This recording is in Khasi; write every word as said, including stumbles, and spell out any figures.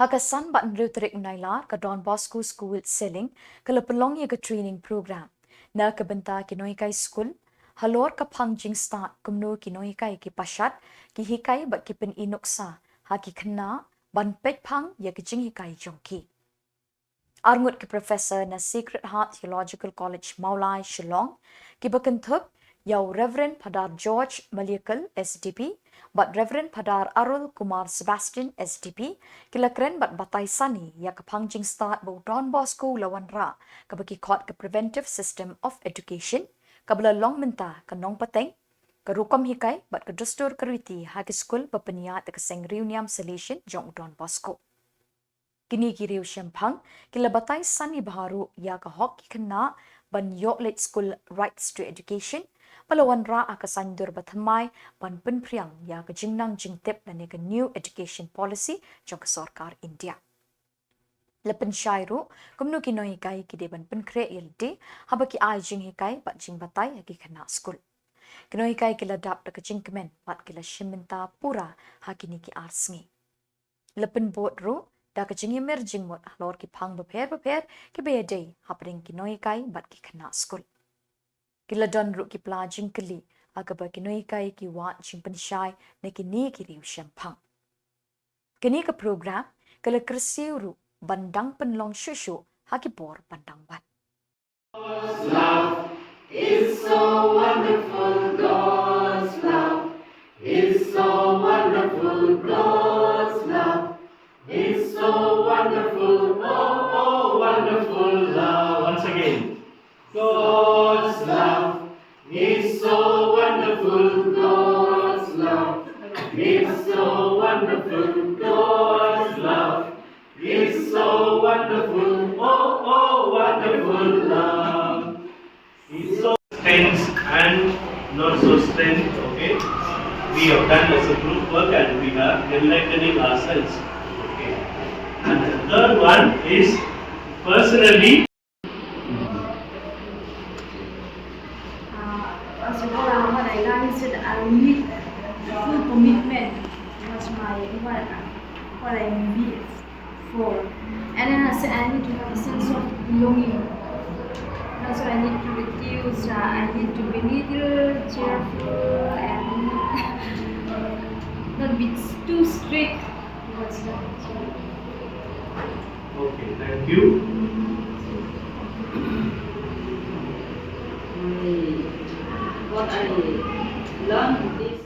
Ha ka san bad hynriew tarik u Nailar, ka Don Bosco School Selling ka la pynlong ïa ka training program na ka bynta ki nonghikai skul halor ka phang jingstad kumno ki nonghikai ki pashad, ki hikai bad ki pyni nuksa ha ki khynnah ban peit phang ïa ka jinghikai jong ki. Arngut ki professor na Sacred Heart Theological College Mawlai, Shillong, kiba kynthup ïa u Reverend Phadar George Maliakal, S D P, bad Reverend Phadar Arul Kumar Sebastian, S D P, ki la kren bad batai sani ïa ka phang jingstad ba u Don Bosco u la wanrah, kaba ki khot ka Preventive System of Education, kaba la long mynta ka nongpateng, ka rukom hikai bad ka dustur ka riti ha ki skul ba pynïaid da ka seng riewniam Salesian jong u Don Bosco. Kine ki riewshemphang ki la batai sani bha ruh ïa ka hok ki khynnah ban ïoh leit skul, Rights to Education, ba la wanrah ha ka saiñdur ba thymmai ban pynphriang ïa ka jingnang jingtip lane ka New Education Policy jong ka sorkar India. La pynshai ruh kumno ki nonghikai ki dei ban pynkhreh ïalade haba ki ai jinghikai bad jingbatai ha ki khynnah skul. Ki nonghikai ki la dap da ka jingkmen bad ki la shim bynta pura ha kine ki ar sngi. La pynbud ruh da ka jingïamir jingmut halor ki phang bapher bapher kiba ïadei hapdeng ki nonghikai bad ki khynnah skul. Ki la don ruh ki pla jingkylli ha kaba ki nonghikai ki wad jingpynshai na kine ki riewshemphang. Kane ka program ka la kyrsiew ruh ban dang pynlong shuh shuh ha ki por ban dang wan. Love is so wonderful, God's love is so wonderful, God's love is so wonderful, oh, oh, wonderful love. Once again. God's love is so wonderful, God's love is so wonderful, God's love is so wonderful, oh, oh, wonderful love. Is so strength and not so strength, okay? We have done as a group work and we are enlightening ourselves, okay? And the third one is personally. Uh, first of all, uh, what I learned is that I need full commitment towards my, what, what I need for. And then I said I need to have a sense of belonging. That's why I need to reduce, uh, I need to be little cheerful and not be too strict towards them. So, okay, thank you. I, what I learned is